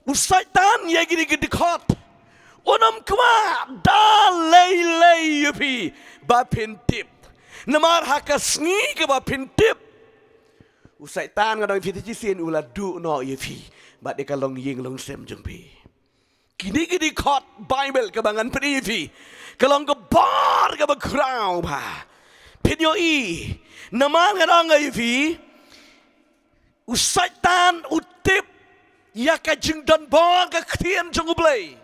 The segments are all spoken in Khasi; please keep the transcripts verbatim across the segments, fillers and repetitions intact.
U Soitan ïa kine ki dkhot un ym kwah da lei lei ïa phi ba phin tip. Namar ha ka sngi kaba phin tip, u Soitan, nga ong ïa phi, te shisien u la duh noh ïa phi bad ïa ka longïing longsem jong phi. Kine ki dkhot Baibl kaba ngan pyni ïa phi ka long ka bor kaba khraw bha. Phin ïohi, namar nga ong ïa phi, u Soitan u tip ïa ka jingdonbor ka ktien jong U Blei.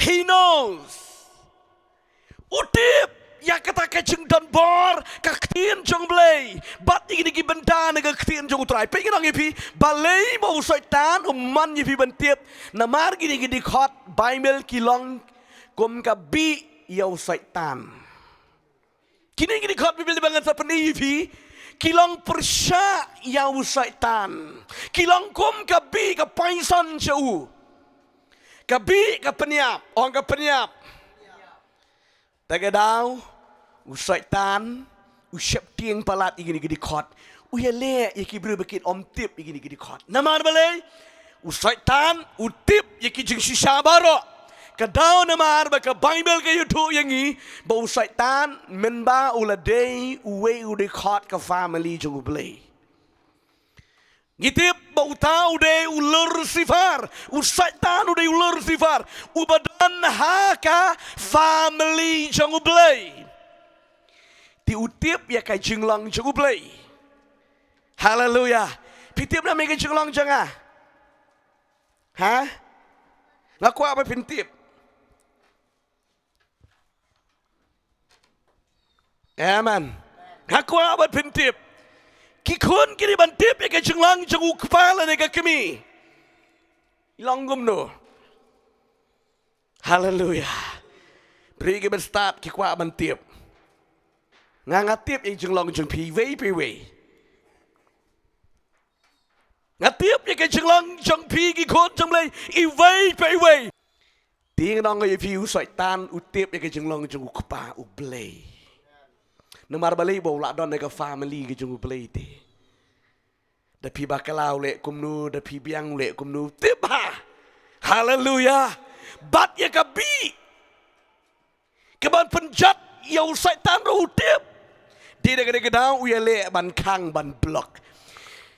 He knows. U tip ïa kata ka jingdonbor ka ktien jong U Blei bad ïa kine ki bynta na ka ktien jong U Trai. Peit, nga ong ïa phi, balei ba u Soitan um mon ïa phi ban tip? Namar kine ki dkhot Baibl ki long kum ka bih ïa u Soitan. Kine ki dkhot Baibl ba ngan sa pyni ïa phi ki long pyrshah ïa u Soitan. Ki long kum ka bih, ka poison sha u. Ka bih, ka pynïap, ong ka pynïap. Te ka daw u Soitan u sheptieng palat ïa kine ki dkhot. U ïaleh ïa ki briew ba kin ym tip ïa kine ki dkhot. Namar balei? U Soitan u tip ïa ki jingshisha baroh. Ka daw namar ba ka Baibl ka ïathuh ïa ngi ba u Soitan mynba u la dei uwei u dkhot ka family jong U Blei. Ngi tip ba uta u dei u Lucifer, u Soitan u dei u Lucifer, uba don ha ka family jong U Blei. Te u tip ïa ka jinglong jong U Blei. Haleluya. Phi tip ne em ïa ka jinglong jong nga? Ha? Nga kwah ba phin tip. Amen. Nga kwah ba phin tip. Ki khun ki dei ban tip ïa ka jinglong jong u kpa lane ka kmie. Long kumno? Haleluya. Briew kiba stad ki kwah ban tip. Nga, nga tip ïa ka jinglong jong phi iwei pa iwei. Nga tip ïa ka jinglong jong phi ki khun jong U Blei iwei pa iwei. Te nga ong ïa phi, u Soitan u tip ïa ka jinglong jong u Kpa U Blei. Namar balei? Ba u la don ha ka family ka jong U Blei te. Da phi bakla u leh kumno, da phi biang u leh kumno. Tip ha. Haleluya. Bad ïa ka bih kaban pynjot ïa u Soitan ruh u tip. Dei na kane ka daw u ïaleh ban khang, ban block.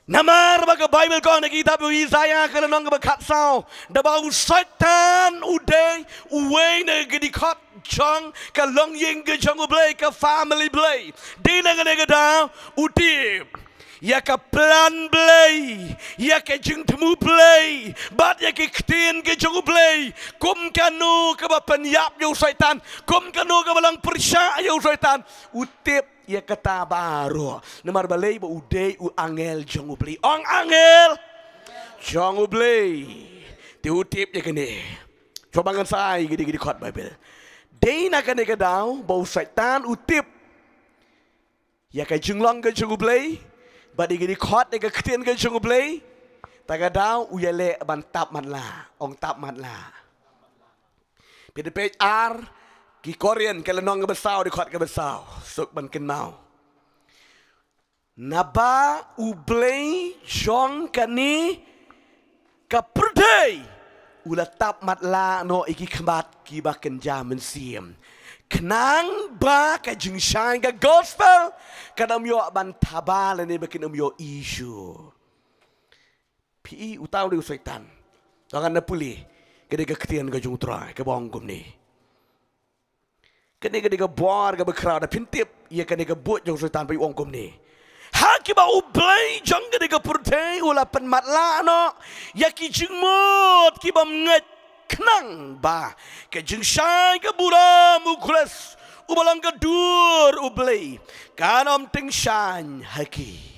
Namar ba ka Baibl ka ong ha ka kitab u Isaïah ka lynnong kaba khatsaw, da ba u Soitan u dei uwei na ki dkhot jong ka longïing ka jong U Blei, ka family Blei. Dei na kane ka daw u tip ïa ka plan Blei, ïa ka jingthmu Blei, bad ïa ka ktien ka jong U Blei. Kum kano kaba pynïap ïa u Soitan, kum kano kaba long pyrshah ïa u Soitan, u tip ïa kata baroh. Namar balei? Ba u dei u angel jong U Blei. Ong angel jong U Blei. Te u tip ïa kane. Shuwa ba ngan sa ai ki dei ki dkhot Baibl. Dei na kane ka daw ba u Soitan u tip ïa ka jinglong ka jong U Blei, bad ïa ki dkhot ïa ka ktien ka jong U Blei. Ta ka daw u ïaleh ban tap matlah. Ong tap matlah. Phi da peit ar ki Korinth ka lynnong kaba saw, dkhot kaba saw. Suk ban kynmaw. Naba U Blei jong kane ka pyrthei u la tap matlah noh ïa ki khmat kiba kynja mynsiem, khnang ba ka jingshai ka gospel kan ym ïoh ban thaba lane ba kin ym ïohi shuh. Phi i, uta u dei u Soitan. To ngin ïa pule, ka dei ka ktien ka jong U Trai kaba ong kumne. Kane ka dei ka bor kaba khraw, da phin tip ïa kane ka buit jong u Soitan ba u ong kumne. Ha kiba U Blei jong kane ka pyrthei u la pynmatlah noh ïa ki jingmut ki bymngeit, khnang ba ka jingshai ka burom U Khrist uba long ka dur U Blei kan ym tyngshaiñ ha ki.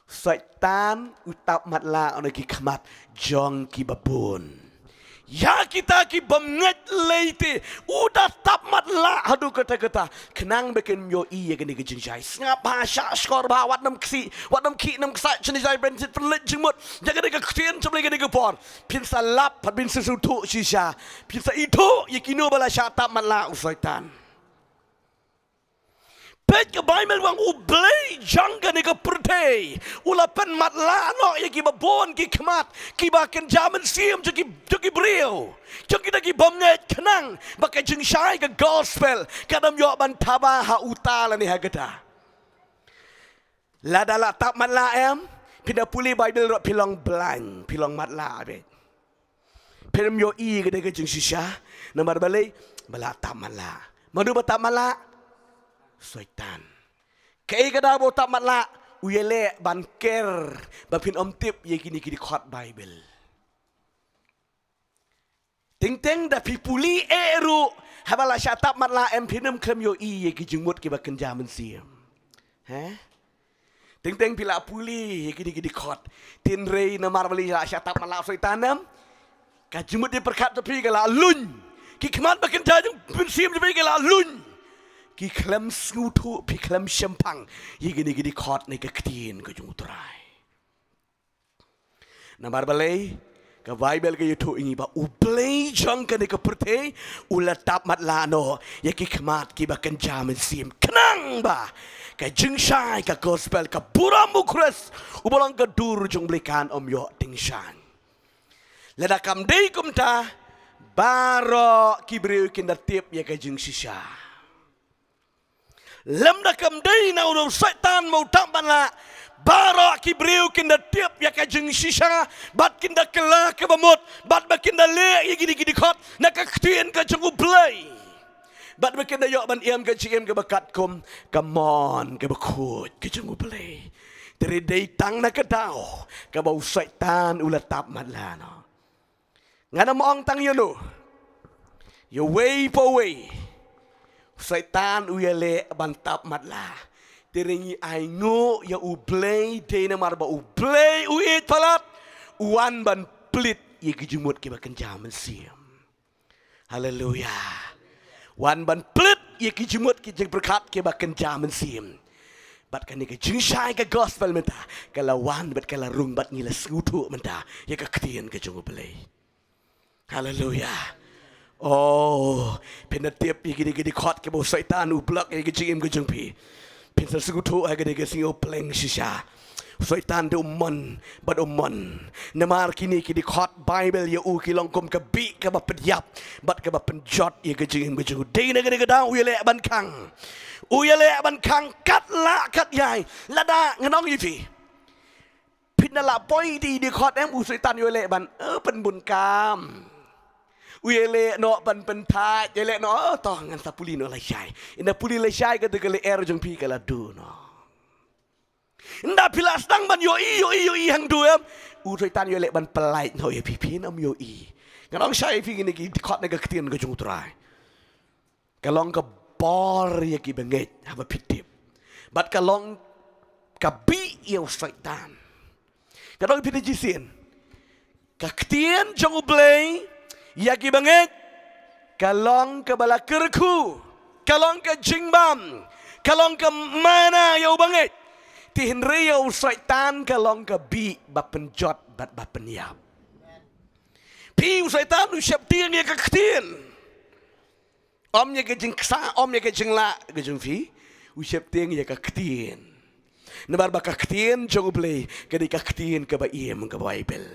Soitan u tap matlah noh ïa ki khmat jong ki babun. Ïa kita ki bymngeit lei te u da tap matlah haduh katta katta, khnang ba kin ym ïohi ïa kane ka jingshai. Sngap bha, shah shkor bha, wat nym ksih, wat nym khih nym ksah, shane shane, ban sngewthuh leit jingmut ïa kane ka ktien jong U Blei kane ka por. Phin sa lap, phin sa sngewthuh shisha, phin sa ithuh ïa kino ba la shah tap matlah u Soitan. Peit ka Baibl ba ong U Blei jong kane ka pyrthei u la pynmatlah noh ïa kiba bun ki khmat kiba kynja mynsiem jong ki, jong ki briew, jong kita ki bymngeit khnang ba ka jingshai ka gospel kan ym ïoh ban thaba ha uta lane ha kata. Lada la tap matlah em, phin da pule Baibl ruh phi long blind, phi long matlah beit. Phin ym ïohi ka dei ka jingshisha, namar balei, ba la tap matlah. Mano ba tap matlah? Soitan. Kaei ka daw ba u tap matlah? U ïaleh ban ker ba phin ym tip ïa kine ki dkhot Baibl. Teng teng da phi pule eh ruh, haba la shah tap matlah em phin ym khlem ïohi ïa ki jingmut kiba kynja mynsiem. He? Teng teng phi la pule ïa kine ki dkhot. Hynrei namar balei la shah tap matlah u Soitan em? Ka jingmut jingpyrkhat jong phi ka la lun. Ki khmat ba kynja jong mynsiem jong phi ka la lun. Ki khlem sngewthuh, phi khlem shemphang ïa kine ki dkhot ne ka ktien ka jong U Trai. Namar balei, ka Baibl ka ïathuh ïa ngi ba U Blei jong kane ka pyrthei u la tap matlah noh ïa ki khmat kiba kynja mynsiem khnang ba ka jingshai ka gospel, ka burom U Khrist uba long ka dur jong U Blei kan ym ïoh tyngshaiñ. Lada kam dei kumta, baroh ki briew kin da tip ïa ka jingshisha. Lymda kam dei na u Soitan ba u tap matlah, baroh ki briew kin da tip ïa ka jingshisha, bad kin da kylla kaba mut, bad ba kin da leh ïa kine ki dkhot na ka ktien ka jong U Blei. Bad ba kin da ïoh ban im ka jingim kaba katkum ka mon kaba khuid ka jong U Blei. Te dei tang na ka daw kaba u Soitan u la tap matlah noh. Ngan ym ong tang ïa uno, ïa uwei pa uwei u Soitan u ïaleh ban tap matlah. Te ngi ainguh ïa U Blei, dei namar ba U Blei u ïeit palat, u wan ban plie ïa ki jingmut kiba kynja mynsiem. Haleluia. Wan ban plie ïa ki jingmut ki jingpyrkhat kiba kynja mynsiem. Bad kane ka jingshai ka gospel mynta ka la wan bad ka la rung bad ngi la sngewthuh mynta ïa ka ktien ka jong U Blei. Haleluia. Oh, phin da tip ïa kine ki dkhot kiba u Soitan u block ïa ka jingim ka jong phi. Phin sa sngewthuh ha kane ka sngi, u pleng shisha. U Soitan te u mon bad u mon. Namar kine ki dkhot Baibl ïa u ki long kum ka bih kaba pynïap bad kaba pynjot ïa ka jingim ka jong u. Dei na kane ka daw u ïaleh ban khang. U ïaleh ban khang kat lah kat ïai. Lada ngan ong ïa phi, phin da lah poi ïa ki dkhot em, u Soitan u ïaleh ban, eh, pynbun kam. U ïaleh noh ban pynthait, ïaleh noh, oh, to ngan sa pule noh lashai. Ynda pule lashai kata ka lyer jong phi ka la duh noh. Ynda phi la sdang ban ïohi, ïohi, ïohi hangto em, u Soitan u ïaleh ban pyllait noh ïa phi, phin ym ïohi. Ngan ong shai ïa phi kine ki dkhot na ka ktien ka jong U Trai. Ka long ka bor ïa ki bangeit haba phi tip. Bad ka long ka bih ïa u Soitan. Ka long phi da shisien. Ka ktien jong U Blei ïa ki bangeit ka long kaba la kyrkhu, ka long ka jingbam, ka long ka mana ïa u bangeit. Te hynrei ïa u Soitan ka long ka bih ba pynjot bad ba pynïap. Phi, u Soitan u sheptieng ïa ka ktien. Ym ïa ka jingksa, ym ïa ka jinglah ka jong phi, u sheptieng ïa ka ktien. Namar ba ka ktien jong U Blei ka dei ka ktien kaba im, ka Baibl.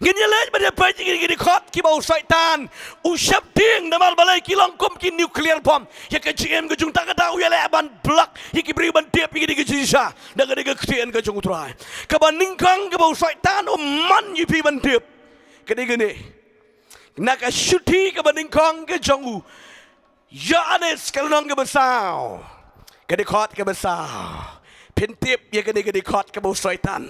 Ngin ïa leit ban ïa peit ïa ki dkhot kiba u Soitan u sheptieng, namar balei, ki long kum ki nuclear bomb ïa ka jingim ka jong ta, ka daw u ïaleh ban block ïa ki briew ban tip ïa ka dei ka jingshisha. Da ka dei ka ktien ka jong U Trai. Kaba nyngkong kaba u Soitan u mon ïa phi ban tip ka dei kane. Na ka shithi kaba nyngkong ka jong u Ïoannis, ka lynnong kaba saw, ka dkhot kaba saw. Phin tip ïa kane ka dkhot kaba u Soitan,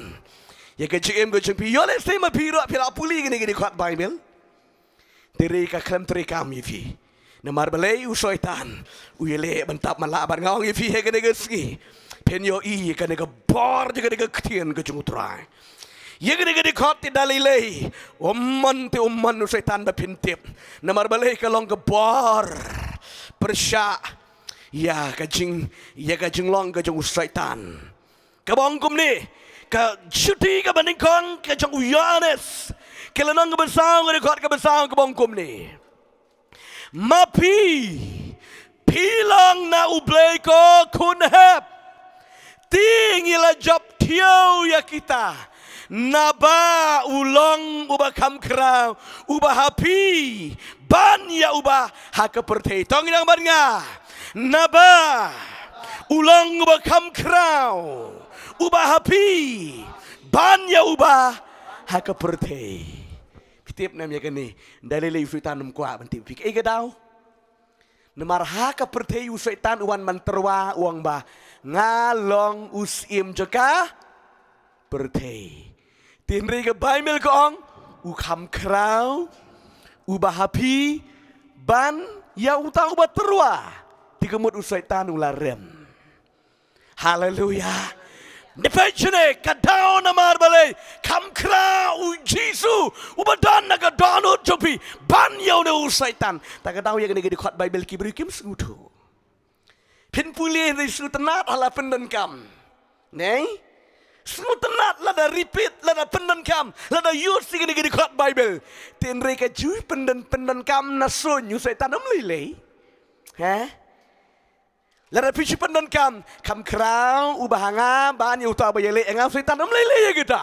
ïa ka jingim ka jong phi. Ïoh lehse ma phi ruh phi la pule ïa kane ka dkhot Baibl. Te re ka khlem treikam ïa phi. Namar balei, u Soitan u ïaleh ban tap matlah, bad nga ong ïa phi ha kane ka sngi, phin ïohi ïa kane ka bor jong kane ka ktien ka jong U Trai. Ïa kane ka dkhot te da lei lei, um mon te um mon u Soitan ba phin tip. Namar balei, ka long ka bor pyrshah ïa ka jing, ïa ka jinglong ka jong u Soitan. Kaba ong kumne, ka shithi kaba nyngkong ka jong u Ïoannis, ka lynnong kaba saw, ka dkhot kaba saw, kaba ong kumne: Ma phi, Phi long na U Blei ko khun hep. Te ngi la jop thiaw ïa kita. Naba u long uba kham khraw, uba ha phi, ban ïa uba ha ka pyrthei. To ngi nang ban nga. Naba u long uba kham khraw, uba ha phi, ban ïa uba ha ka pyrthei. Phi tip ne em ïa kane? Ynda lei lei u Soitan um kwah ban tip phi. Kaei ka daw? Namar ha ka pyrthei u Soitan u wan ban tyrwa, u ong ba nga long u syiem jong ka pyrthei. Te hynrei ka Baibl ka ong u kham khraw, uba ha phi, ban ïa uta uba tyrwa. Te ka mut u Soitan u la rem. Haleluya. Ngi peit shane ka daw namar balei? Kham khraw u Jisu uba don na ka dohnud jong phi ban ïa une u Soitan. Ta ka daw ïa kane ka dkhot Baibl ki briew kim sngewthuh. Phin pule hynrei sngewtynnat ha la pyndonkam. Ne? Sngewtynnat lada repeat, lada pyndonkam, lada use ïa kane ka dkhot Baibl. Te hynrei ka ju pyndon, pyndonkam na suiñ, u Soitan um lei lei. He? Lada phi shu pyndonkam, kham khraw uba ha nga ban ïa uta uba ïaleh ïa nga, Soitan um lei lei ïa kita.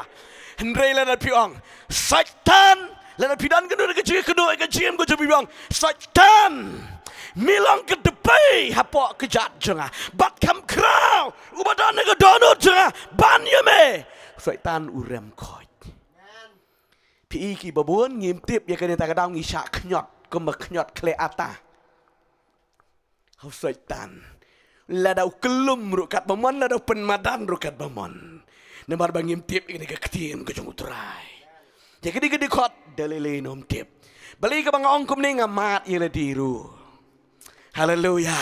Hynrei lada phi ong, Soitan, lada phi don kynduh ka jingkynduh ka jingim ka jong phi, phi ong, Soitan, me long ka dpei hapoh kjat jong nga. Bad kham khraw uba don ha ka dohnud jong nga ban ïa me. Soitan u rem khoit. Phi i kiba bun ngim tip ïa kane, ta ka daw ngi shah khñiot kumba khñiot khleh ata. Ha u Soitan. Lada u kyllum ruh katba mon, lada u pynmadan ruh katba mon. Namar ba ngim tip ïa kane ka ktien ka jong u Trai. Ïa kane ka dkhot da lei lei ngim tip. Balei kaba nga ong kumne, nga mad ïa lade ruh. Haleluya.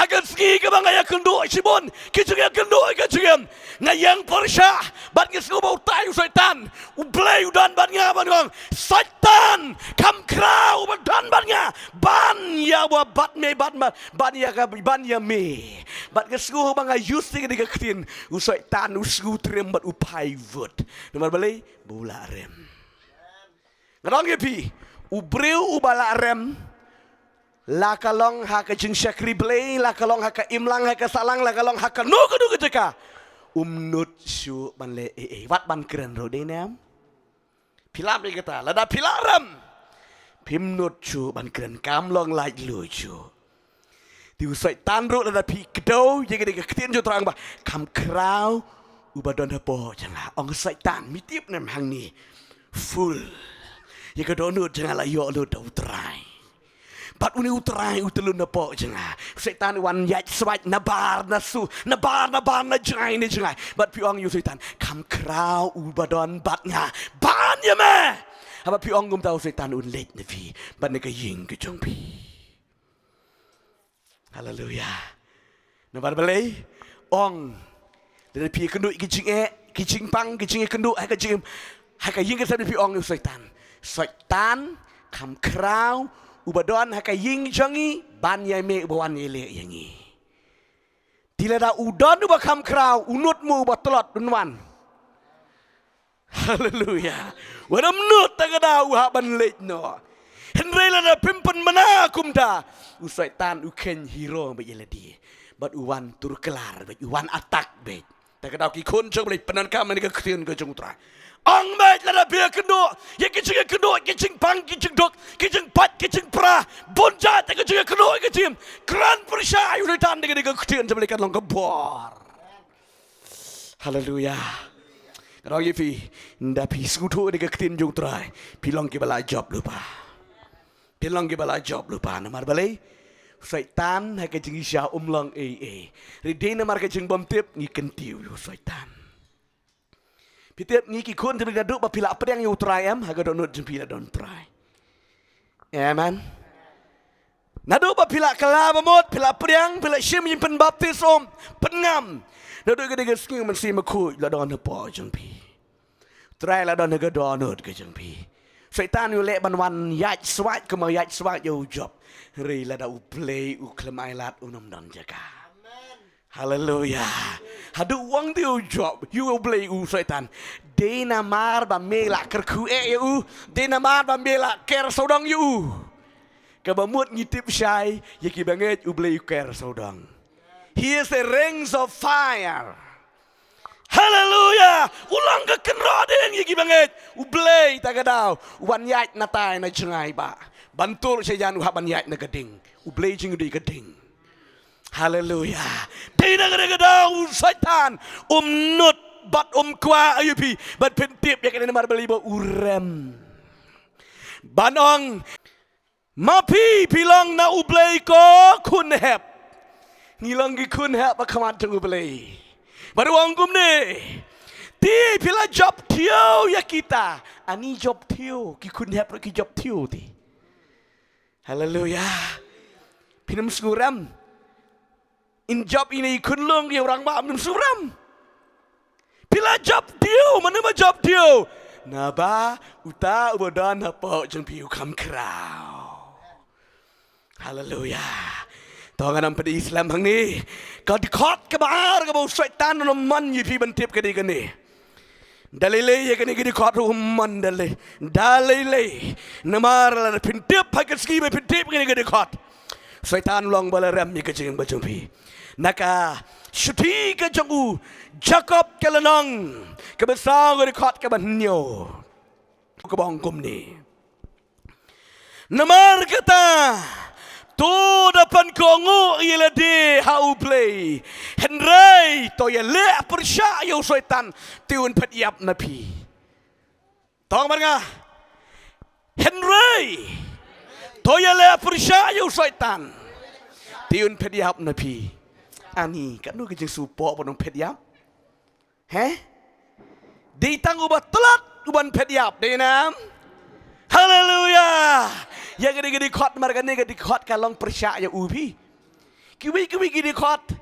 Ha ka sngi kaba nga ïakynduh shibun ki jingïakynduh ka jingim, nga ïeng pyrshah bad nga sngew ba utai u Soitan, U Blei u don bad nga ban ong, Soitan, kham khraw uba don bad nga ban ïa uba bad me, bad ma, ban ïa ka, ban ïa me. Bad nga sngew ba nga use ïa ka ktien, u Soitan u sngewtriem bad u phai vote. Namar balei? Ba u la rem. Nga ong ïa phi, u briew uba la rem, la ka long ha ka jingshakri Blei, la ka long ha ka imlang, ha ka sahlang, la ka long ha kano kano ka jaka, um nud shuh ban leh ei ei. Wat ban kren ruh, dei ne em? Phi lap ïa kata, lada phi la rem, phim nud shuh ban kren, kam long laitluid shuh. Te u Soitan ruh lada phi kdew ïa kane ka ktien jong u Trai ba kham khraw uba don hapoh jong nga. Ong Soitan, me tip ne em hangne, full ïa ka dohnud jong nga la ïoh lut da u Trai. Bad une u Trai u tyllun hapoh jong nga. U Soitan u wan ïaid swait nabar na su, nabar nabar na jngai na jngai. Bad phi ong ïa u Soitan, kham khraw uba don bad nga ban ïa me. Haba phi ong kumta u Soitan un leit na phi bad na ka ïing ka jong phi. Haleluya. Namar balei? Ong, lada phi ïakynduh ki jingeh, ki jingpang, ki jingïakynduh ha ka jingim, ha ka ïing ka sem, phi ong ïa u Soitan, Soitan, kham khraw uba don ha ka ïing jong ngi ban ïa me uba wan ïaleh ïa ngi. Te lada u don uba kham khraw, u nud mo uba tlot, un wan? Haleluya. Wat ym nud, tang da u hap ban leit noh. Hynrei lada phim pynbna kumta, u Soitan u kheiñ hero beit ïa lade. Bad u wan tur klar beit, u wan attack beit. Ta ka daw ki khun jong U Blei, pyndonkam ïa ka ktien ka jong U Trai. Ong beit lada phi ïakynduh ïa ki jingïakynduh, ki jingpang, ki jingduk, ki jingpait, ki jingpra, bun jait, ïa ki jingïakynduh, ïa ki jingim, kren pyrshah ïa u Soitan da ka ktien jong U Blei, kan long ka bor. Haleluya. Nga ong ïa phi, ynda phi sngewthuh ïa ka ktien jong U Trai, phi long kiba la jop lypa. Phi long kiba la jop lypa, namar balei? U Soitan ha ka jingshisha um long ei ei. Hynrei dei namar ka jingbymtip ngi kyntiew ïa u Soitan. Phi tip, ngi ki khun jong U Blei, naduh ba phi la pdiang ïa U Trai em, ha ka dohnud jong phi la don U Trai. Amen. Naduh ba phi la kylla ba mut, phi la pdiang, phi la shim jingpynbaptis, um pynngam, naduh kane ka sngi u Mynsiem Bakhuid la don hapoh jong phi. U Trai la don ha ka dohnud ka jong phi. Soitan u leh ban wan ïaid swait kumba ïaid swait ïa u Job. Hynrei lada U Blei u khlem ailad, un ym don jaka. Haleluya. Haduh u ong te ïa u Job, ïa U Blei, u Soitan, dei namar ba me la kyrkhu eh ïa u, dei namar ba me la ker sawdong ïa u. Kaba mut ngi tip shai ïa ki bangeit U Blei u ker sawdong. He is a rings of fire. Haleluya. U long ka kynroh ding ïa ki bangeit U Blei. Ta ka daw u ban ïaid na tai na jngai ba ban tur sha ïan u hap ban ïaid na ka ding. U Blei jong ngi u dei ka ding. Haleluya. Dei na ka dei ka daw u Soitan um nud bad um kwah ïa phi ban pyntip ïa kane namar balei ba u rem. Ban ong ma phi phi long na U Blei ko khun hep. Ngi long ki khun hep ha khmat jong U Blei. Bad u ong kumne, te phi la jop thiaw ïa kita. Ani jop thiaw, ki khun hep ruh ki jop thiaw te. Haleluya. Phin ym sngew rem. In jop ine i khunlung ïa u rangbah, phin ym sngew rem. Phi la jop thiaw, mano ba jop thiaw? Naba uta uba don hapoh jong phi u kham khraw. Haleluya. To ngan ym pynïaid slem hangne. Ka dkhot kaba ar kaba u Soitan u nym mon ïa phi ban tip ka dei kane. Da lei lei ïa kane ka dkhot ruh um mon da lei. Da lei lei. Namar lada phin tip ha ka sngi ba phin tip kane ka dkhot, Soitan u long ba la rem ïa ka jingim ba jong phi. Na ka shithi ka jong u Jakob ka lynnong kaba saw ka dkhot kaba hynñiew, kaba ong kumne. Namar kata, to da pynkohnguh ïa lade ha U Blei, hynrei to ïaleh pyrshah ïa u Soitan, te un phet ïap na phi. To ong bad nga. Hynrei to ïaleh pyrshah ïa u Soitan, te un phet ïap na phi. Ani, katno ka jingsngewpoh ban ong phet ïap? He? Dei tang uba tlot u ban phet ïap, dei ne em? Haleluya. Ïa ka dei ka dkhot, namar kane ka dkhot ka long pyrshah ïa u phi. Kiwei kiwei ki dkhot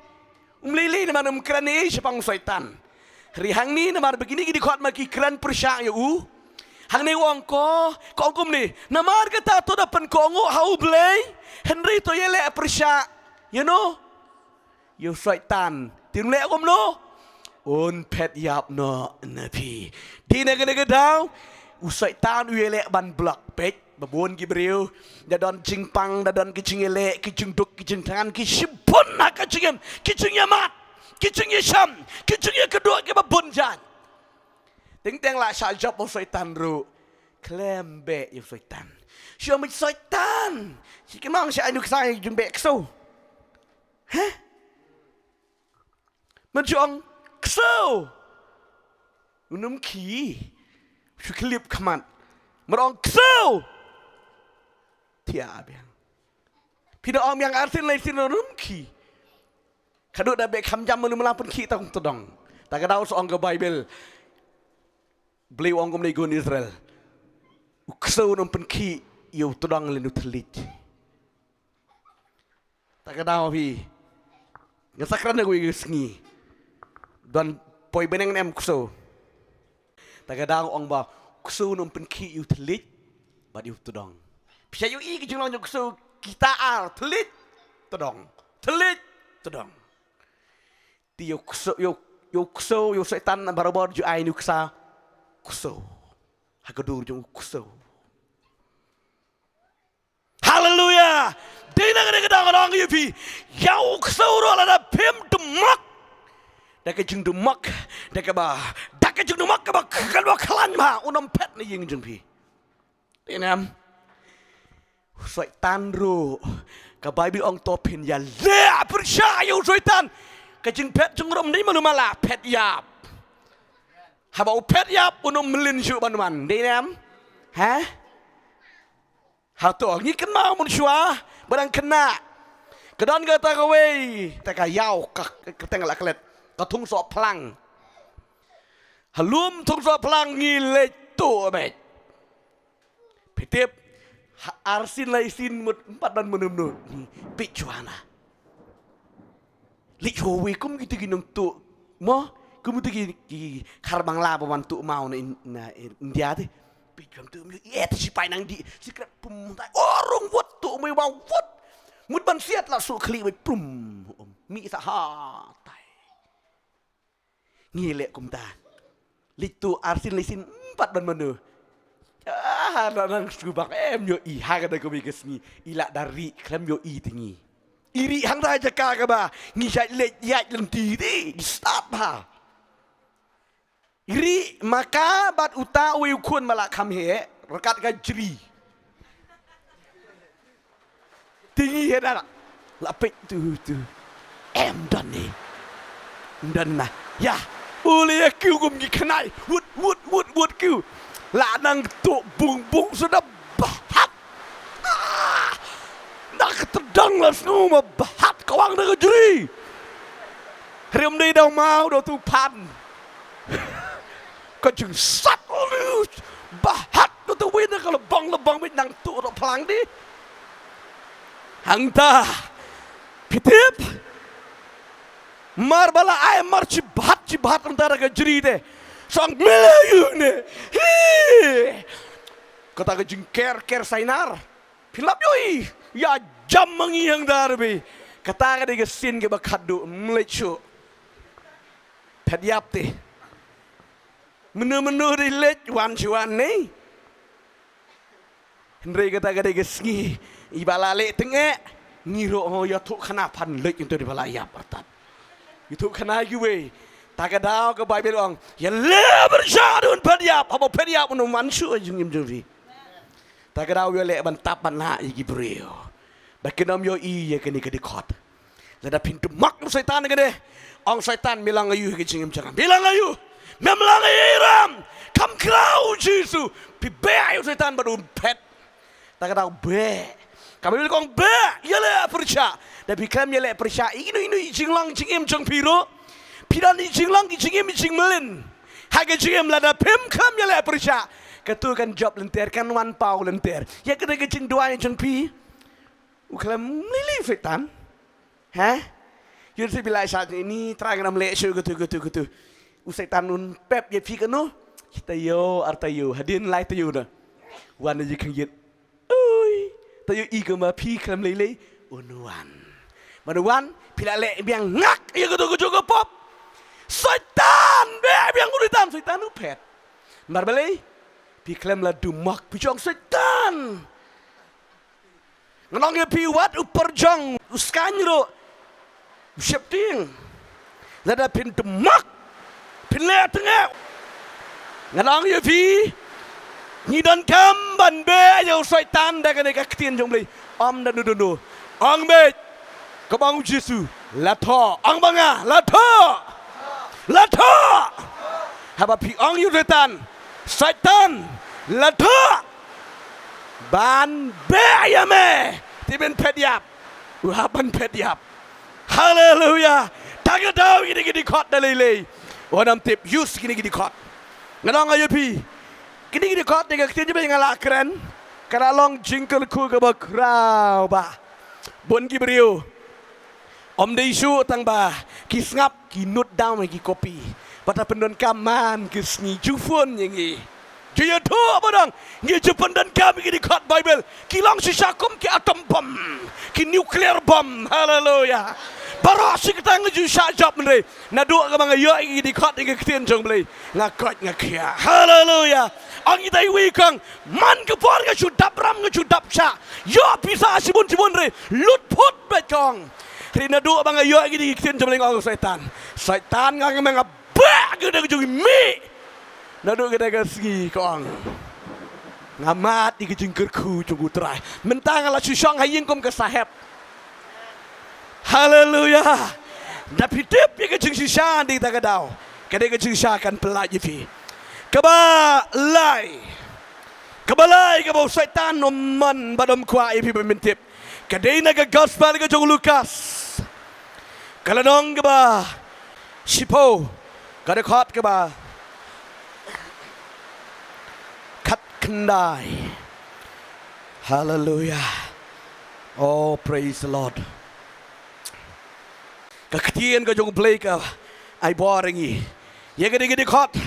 um lei lei namar um kren ei shaphang u Soitan. Hynrei hangne namar ba kine ki dkhot ma ki kren pyrshah ïa u. Hangne u ong ko, ka ong kumne, namar kata to da pynkohnguh ha U Blei, hynrei to ïaleh pyrshah ïa uno? Ïa u Soitan. Te un leh kumno? Un phet ïap noh na phi. Dei na kane ka daw u Soitan u ïaleh ban block. Peit, ba bun ki briew da don jingpang, da don ki jingïaleh, ki jingduk, ki jingthngan, ki shibun ha ka jingim, ki jingïamat, ki jingïashem, ki jingïakynduh kiba bun jait. Teng teng la shah jop u Soitan ruh. Khlem beh ïa u Soitan. Shu ong beit Soitan, shi kynmaw sha ai nuksa ïa u jingbeh ksew. Heh? Mynta shu ong ksew, un ym khie. Shu khyllip khmat. Mar ong ksew, thiah biang. Phi da ong biang arsien laisien un ym khie. Khadduh da beh kham jam, mano ba la pynkhie, ta kum tdong. Ta ka daw sa ong ka Baibl, Blei u ong kumne ïa ki khun Israel, u ksew un ym pynkhie ïa u tdong lane u thylliej. Ta ka daw phi, nga sa kren ha kawei ka sngi, don poi bneng ne em ksew. Ta ka daw ong ba u ksew un ym pynkhie ïa u thylliej bad ïa u tdong. Phi sa ïohi ka jinglong jong u ksew, kita ar, thylliej, tdong, thylliej, tdong. Te ïa u ksew, ïa u, ïa u ksew, ïa u Soitan barabor ju ai nuksa ksew ha ka dur jong u ksew. Haleluya. Dei na kane ka daw nga ong ïa phi, ïa u ksew ruh lada phim dmok da ka jingdmok, da kaba, da ka jingdmok kaba, kaba khlaiñ bha, un ym phet na ïing jong phi. Dei ne em? U Soitan ruh, ka Baibl ong to phin ïaleh pyrshah ïa u Soitan. Ka jingphet jong u ruh ym dei mano ba la phet ïap. Haba u phet ïap un ym mlien shuh ban wan. Dei ne em? Heh? Hato ngi kynmaw mynshuwa ba dang khynnah, ka don kata kawei, te ka ïaw ka, ka teng la klet, ka thung sohphlang. Ha lum thung sohphlang ngi leit tuh beit. Phi tip, ha arsien laisien mut ym pat don mano mano, ngi peit shuwa na. Leit shuwa wei kum kita ki nongtuh, mo, kum kita ki, ki khar Bangla ba wan tuh maw na In-, na India te. Peit shuwa tuh, ïa, eh, te sipai nang dih, sikrep pum tai. Oh, rung wut tuh, mei wa wut. Mut ban siat la suh khlieh mei prum. Mih sa ha tai. Ngi leh kumta. Leit tuh arsien laisien ym pat don mano. Ah, Ah, la nang sngewbang em ïohi ha kata kawei ka sngi. I la da rieh khlem ïohi te ngi. I rieh hangta jaka kaba ngi ïaid leit ïaid lynti te, i stad bha. I rieh ma ka bad uta uwei u khun ba la kham heh ryngkat ka jri. Te ngi heh da la peit tu tu. Em don ne. Don na. Ïa. U leh ïa kiew kum ki khnai. Wut wut wut wut kiew. La nang tuh bung bung suda bahat. Ah! Na ka tdang la sngew ma bahat kawang da ka jri. Hynrei ym dei da u maw da utu u phan. Ka jingsat u leh bahat ka utu uwei na ka lbong lbong beit nang tuh da phlang di. Hangta phi tip. Mar ba la ai mar chi bahat chi bahat hangta da ka jri te. Song mele ïu ne. Hi. Kata ka jingker ker sainar. Phi lap ïohi. Ïa jam ma ngi hangta re bha. Kata ka dei ka sien kaba khatduh, ym leit shuh. Phet ïap te. Mynno mynno dei leit wan shu wan ne. Hynrei kata ka dei ka sngi iba la leh tyngeh. Ngi ruh ho ïathuh khana phan leit ngi to dei ba la ïap artat. Ïathuh khana kiwei. Ta ka daw ka Baibl ong ïa leh pyrshah dun phet ïap, haba phet ïap un wan shuh ha jingim jong phi. Ta ka daw ïa leh ban tap ban lah ïa ki briew ba kin ym ïohi ïa kane ka dkhot. Lada phin dkhot ïa u Soitan kane, ong Soitan me long aïu ha ka jingim jong nga, me long aïu, mem long aïu ram, kham khraw Jisu. Phi beh ïa u Soitan bad un phet. Ta ka daw beh. Ka Baibl ka ong beh ïa leh pyrshah. Da phi khlem ïa leh pyrshah ïa kino kino i jinglong jingim jong phi ruh, phi don i jinglong i jingim i jingmlien. Ha ka jingim lada phim khlem ïa leh pyrshah, katu kan jop lynter, kan wan paw lynter. Ïa kata ka jingduwai jong phi. U khlem lili Soitan. Ha? Ïoh shu phi la shah ni, Trai ngan ym leh shuh katu katu katu. U Soitan un pep ïa phi kano? Taïew ar taïew, hadien lai taïew na. Wan ïa khang ïit. Ui, taïew i kumba phi khlem lei lei. Un wan. Ban wan phi la leh biang ngak ïa katu katu ka pop. Soitan, beh biang u Soitan, Soitan u phet. Namar balei? Phi khlem la dkhot, phi shong Soitan. Ngan ong ïa phi wat u pyrjong, u skaiñ ruh, u sheptieng. Lada phin dkhot, phin leh tyngeh. Ngan ong ïa phi, ngi donkam ban beh ïa u Soitan da kane ka ktien jong u Blei. Ym da uno uno. Ong beit. Kaba ong u Jisu, la thoh. Ong ba nga, la thoh. La thoh. Haba phi ong ïa u Soitan, Soitan, la thoh. Ban beh ïa me. Te ban phet ïap. U hap ban phet ïap. Haleluya. Ta ka daw kine ki dkhot da lei lei. Wat nym tip use kine ki dkhot. Ngan ong ïa phi, kine ki dkhot da ka ktien jong u Blei nga la kren. Ka la long jingkyrkhu kaba khraw bha. Bun ki briew ym dei shuh tang ba ki sngap, ki note down ha ki kopi. Bad la pyndonkam man ki sngi, ju phone ïa ngi. Ju ïathuh ba dang ngi ju pyndonkam ïa ki dkhot Baibl. Ki long shisha kum ki atom bomb, ki nuclear bomb. Haleluya. Baroh shi katta ngi ju shah jop, hynrei naduh kaba nga ïoh ïa ki dkhot ïa ki ktien jong u Blei, nga koit nga khiah. Haleluya. Ong ita iwei i kong, man ka por nga shu dap ram, nga shu dap shah, ïoh pisa shibun shibun, hynrei lut phut beit, kong. Hynrei naduh ba nga ïoh ïa ki ktien jong u Blei, nga ong Soitan, Soitan, nga, nga, nga beh ïa ka jong i mih. Naduh kata ka sngi, kong, nga mad ïa ka jingkyrkhu jong u Trai. Mynta nga la shu shong ha ïing kum ka sahep. Haleluya. Da phi tip ïa ka jingshisha, dei ta ka daw, ka dei ka jingshisha kan pyllait ïa phi. Kaba lai, kaba lai kaba u Soitan um mon bad um kwah ïa phi ban pyntip, ka dei na ka gospel ka jong u Lukas, ka lynnong kaba shiphew, ka dkhot kaba khatkhyndai. Haleluya. Oh, praise the Lord. Ka ktien ka jong u Blei ka ai bor ïa ngi ïa ka dei ka dkhot,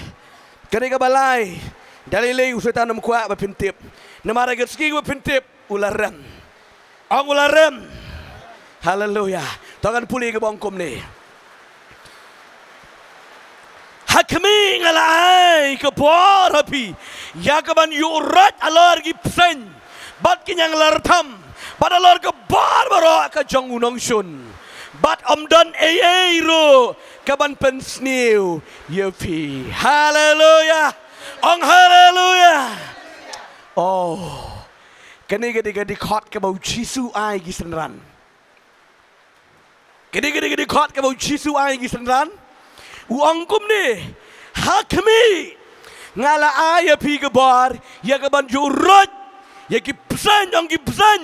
ka dei kaba lai. Da lei lei u Soitan um kwah ba phin tip. Namar ha ka sngi ba phin tip, u la rem. Ong, u la rem. Haleluya. To ngan pule kaba ong kumne. Ha khmih, nga la ai ka bor ha phi ïa ka ban ïuh roit halor ki bseiñ bad ki ñianglartham, bad halor ka bor baroh ka jong u nongshun. Bad ym don ei ei ruh ka ban pynsniew ïa phi. Haleluya. Ong haleluya. Oh. Kane ka dei ka dkhot kaba u Jisu ai ki synran. Kane ka dei ka dkhot kaba u Jisu ai ki synran. U ong kumne: Ha khmih, nga la ai ïa phi ka bor ïa ka ban ïuh roit ïa ki bseiñ, ong ki bseiñ,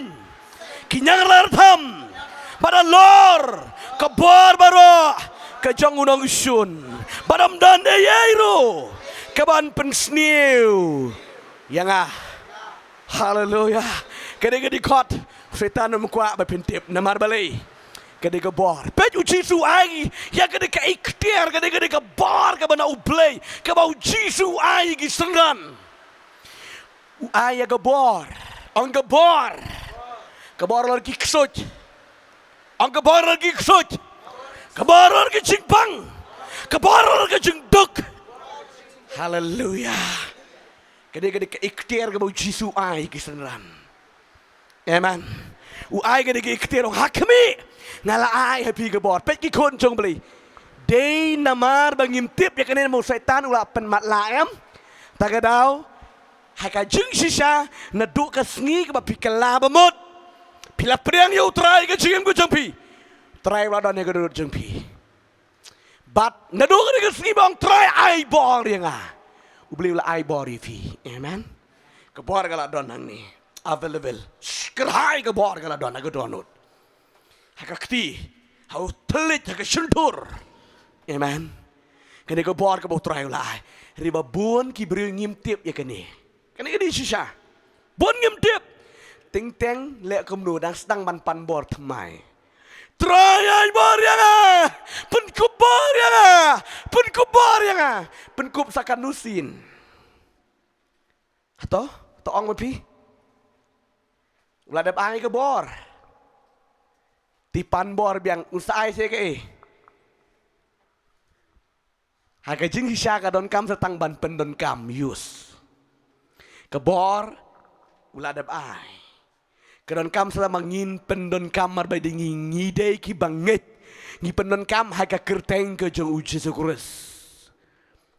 ki ñianglartham, bad halor ka bor baroh ka jong u nongshun. Bad ym don ei ei ruh ka ban pynsniew ïa nga. Haleluya. Ka dei ka dkhot, Soitan um kwah ba phin tip. Namar balei? Ka dei ka bor. Peit, u Jisu ai ïa ka dei ka iktiar, ka dei ka dei ka bor kaba na U Blei, kaba u Jisu ai ki synran. U ai ïa ka bor. Ong ka bor. Ka bor halor ki ksuid. Ong ka bor halor ki ksuid. Ka bor halor ki jingpang. Ka bor halor ki jingduk. Haleluya. Ka dei ka dei ka iktiar kaba u Jisu ai ki synran. Amen. U ai ka dei ka iktiar, ong: Ha khmih, nga la ai ha phi ka bor. Peit ki khun jong U Blei. Dei namar ba ngim tip ïa kane ba u Soitan u la pynmatlah, em? Ta ka daw, ha ka jingshisha, naduh ka sngi kaba phi kylla ba mut phi la pdiang ïa U Trai ha ka jingim ka jong phi, U Trai u la don ha ka dohnud jong phi. Bad naduh kane ka sngi ba ong: Trai, ai bor ïa nga, U Blei u la ai bor ïa phi. Amen. Ka bor ka la don hangne, available. Kyrhai ka bor ka la don ha ka dohnud, ha ka kti, ha u thylliej, ha ka shyntur. Amen. Kane ka bor kaba U Trai u la ai. Hynrei ba bun ki briew ngim tip ïa kane. Kane ka dei shisha. Bun ngim tip. Teng teng leh kumno, dang sdang ban pan bor thymmai. Trai, ai bor ïa nga. Pynkup bor ïa nga. Pynkup bor ïa nga. Pynkup sa kano sien? Hato, to ong ma phi. U la dep ai ka bor. Te pan bor biang, un sa ai sha kaei? Ha ka jingshisha ka donkam sa tang ban pyndonkam, use. Ka bor u la dep ai. Ka donkam sa tang ba ngin pyndonkam, namar ba dei ngi, ngi dei kiba ngeit. Ngi pyndonkam ha ka kyrteng ka jong u Jisu Khrist.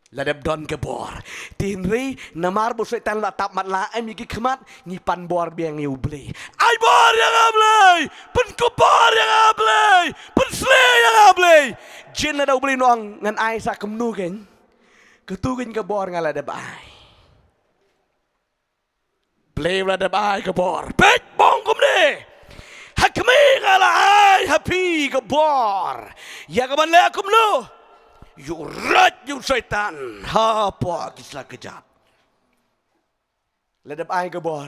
La dep don ka bor. Te hynrei namar ba u Soitan u la tap matlah, em ïa ki khmat, ngi pan bor biang ïa U Blei. Ai bor ïa nga Blei, pynkup bor ïa nga Blei, pynshlei ïa nga Blei. Jin lada U Blei un ong ngan ai sa kumno kein? Kato kein ka bor nga la dep ai. Blei u la dep ai ka bor. Peit, ba ong kumne: Ha khmih, nga la ai ha phi ka bor ïa ka ban leh kumno? Ïuh roit ïa u Soitan hapoh ki sla kjat. La dep ai ka bor.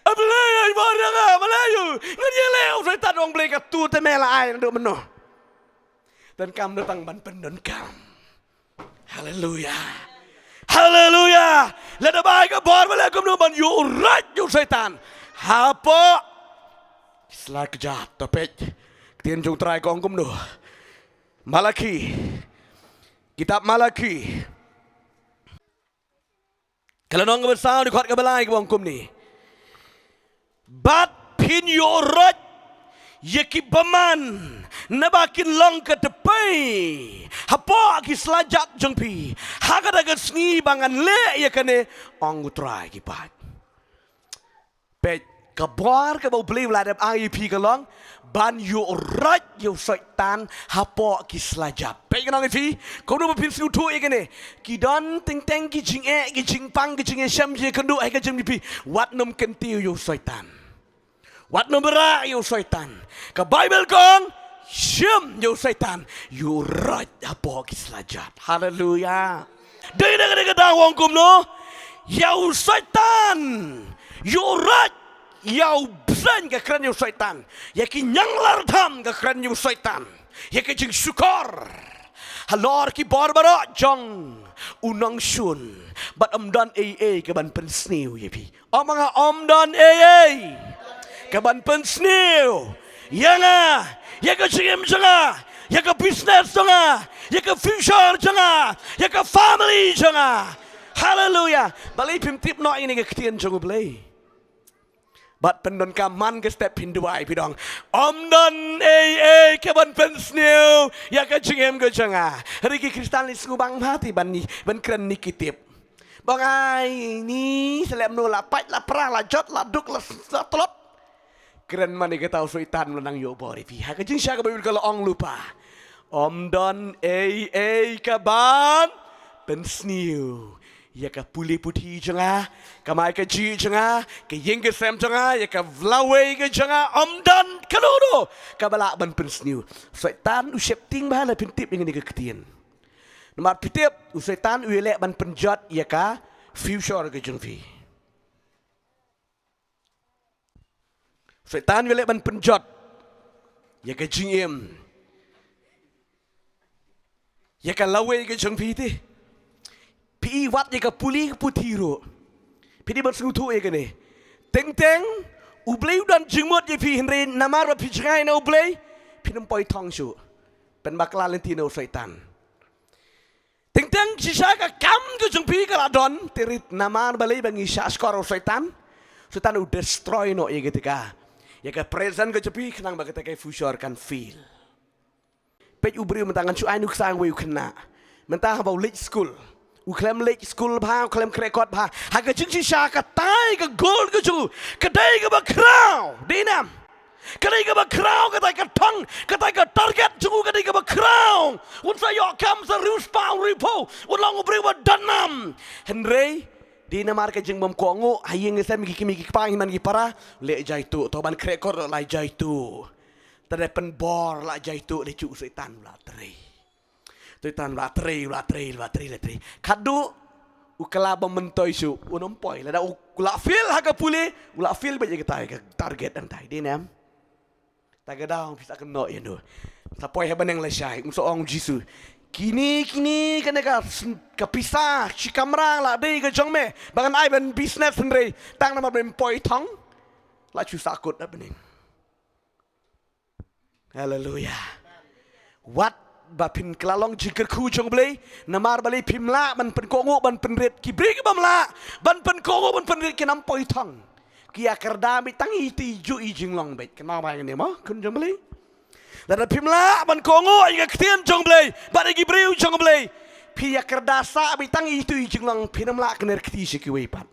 A Blei, ai bor ïa nga, balei ïa u? Ngan ïaleh ïa u Soitan. Ong Blei: Kato te me la ai naduh mynno. Donkam da tang ban pyndonkam. Haleluya. Haleluya. La dep ai ka bor, balei kumno? Ban ïuh roit ïa u Soitan hapoh ki sla kjat. To peit, ktien jong u Trai ka ong kumno? Malaki. Kitab Malaki. Ka lynnong kaba saw, dkhot kaba lai, ka ong kumne: Bad phin ïuh roit ïa ki bymman, naba kin long ka tpei hapoh ki sla kjat jong phi ha kata ka sngi ba ngan leh ïa kane, ong u Trai ki paid. Peit, ka bor kaba U Blei u la dep ai ïa phi ka long ban ïuh roit ïa u Soitan hapoh ki sla kjat. Peit, ngan ong ïa phi, kumno ba phin sngewthuh ïa kane. Ki don teng teng ki jingeh, ki jingpang, ki jingïashem jingïakynduh ha ka jingim jong phi. Wat nym kyntiew ïa u Soitan. Wat nym rah ïa u Soitan. Ka Baibl ka ong, shim ïa u Soitan, ïuh roit hapoh ki sla kjat. Haleluya. Dei na kane ka daw ong kumno? Ïa u Soitan ïuh roit. Ïa u bseiñ ka kren ïa u Soitan. Ïa ki ñianglar tham ka kren ïa u Soitan. Ïa ka jingshukor halor ki bor baroh jong u nongshun. Bad ym don ei ei ka ban pynsniew ïa phi. Ym, nga ong ym don ei ei ka ban pynsniew ïa nga, ïa ka jingim jong nga, Ïa ka business jong nga, ïa ka future jong nga, ïa ka family jong nga. Haleluya. Balei phim tip noh ïa kane ka ktien jong U Blei? Bad pyndonkam man ka step phin duwai phi dong, ym don ei ei kaban pynsniew ïa ka jingim ka jong nga. Hynrei ki Khristan lei sngewbang bha te ban ni, ban kren ni ki tip. Ba ngai ni, sa leh kumno, la pait la pra, la jot la duk, la, la tlot. Kren man ïa kata, u Soitan u la nang ïoh bor ïa phi. Ha ka jingshisha ka Baibl ka la ong lypa, ym don ei ei kaban pynsniew ïa ka pule puthi jong nga, ka mai ka jih jong nga, ka ïing ka sem jong nga, ïa ka lawei ka jong nga, ym don kano kano kaba lah ban pynsniew. Soitan u sheptieng bha lada phim tip ïa kane ka ktien. Namar phi tip, u Soitan u ïaleh ban pynjot ïa ka future ka jong phi. Soitan u ïaleh ban pynjot ïa ka jingim, ïa ka lawei ka jong phi te. Phi i wat ïa ka pule ka puthi ruh, phi dei ban sngewthuh ïa kane. Teng teng U Blei u don jingmut ïa phi, hynrei namar ba phi jngai na U Blei, phin ym poi thong shuh. Pynbakla lynti na u Soitan. Teng teng shisha ka kam ka jong phi ka la don, te hynrei namar balei? Ba ngi shah shkor u Soitan. Soitan u destroy noh ïa kata ka, ïa ka present ka jong phi, khnang ba kata ka future kan fail. Peit u briew mynta, ngan shu ai nuksa uwei u khynnah. Mynta haba u leit skul, u khlem leit skul bha, u khlem khreh kot bha. Ha ka jingshisha katai ka goal ka jong u ka dei kaba khraw, dei ne em? Ka dei kaba khraw, katai ka thong, katai ka target jong u ka dei kaba khraw. Un sa ïoh kam sa riewspah riewphew, un long u briew ba donnam. Hynrei dei namar ka jingbym kohnguh ha ïing ha sem, ki kmie ki kpa, hynmen ki para, leh jaituh. To ban khreh kot la jaituh. Te dei pynbor la jaituh, leh shuh u Soitan u la trei. Soitan u la trei, u la trei, u la trei, u la trei. Khadduh u kylla bym myntoi shuh, un ym poi. Lada u la fail ha ka pule, u la fail beit ïa katai ka target, hangtai, dei ne em? Ta ka daw phi sa kynnoh ïa no. Sa poi ha bneng lashai, un sa ong u Jisu, kine, kine, kane ka sn-, ka pisa shi kamra la dei ka jong me ba ngan ai ban business, hynrei tang namar ba mem poi thong, la shu sahkut ha bneng. Haleluya. Wat ba phin kylla long jingkyrkhu jong U Blei, namar balei? Phim lah ban pynkohnguh ban pynrit. Ki briew kibym lah ban pynkohnguh ban pynrit kin ym poi thong. Ki ïakyrda beit tang ïa ito i jinglong beit. Kynmaw bha ïa kane mo, khun jong U Blei. Lada phim lah ban kohnguh ïa ka ktien jong U Blei bad ïa ki briew jong U Blei, phi ïakyrda sah beit tang ïa ito i jinglong, phin ym lah kner kti sha kiwei pat.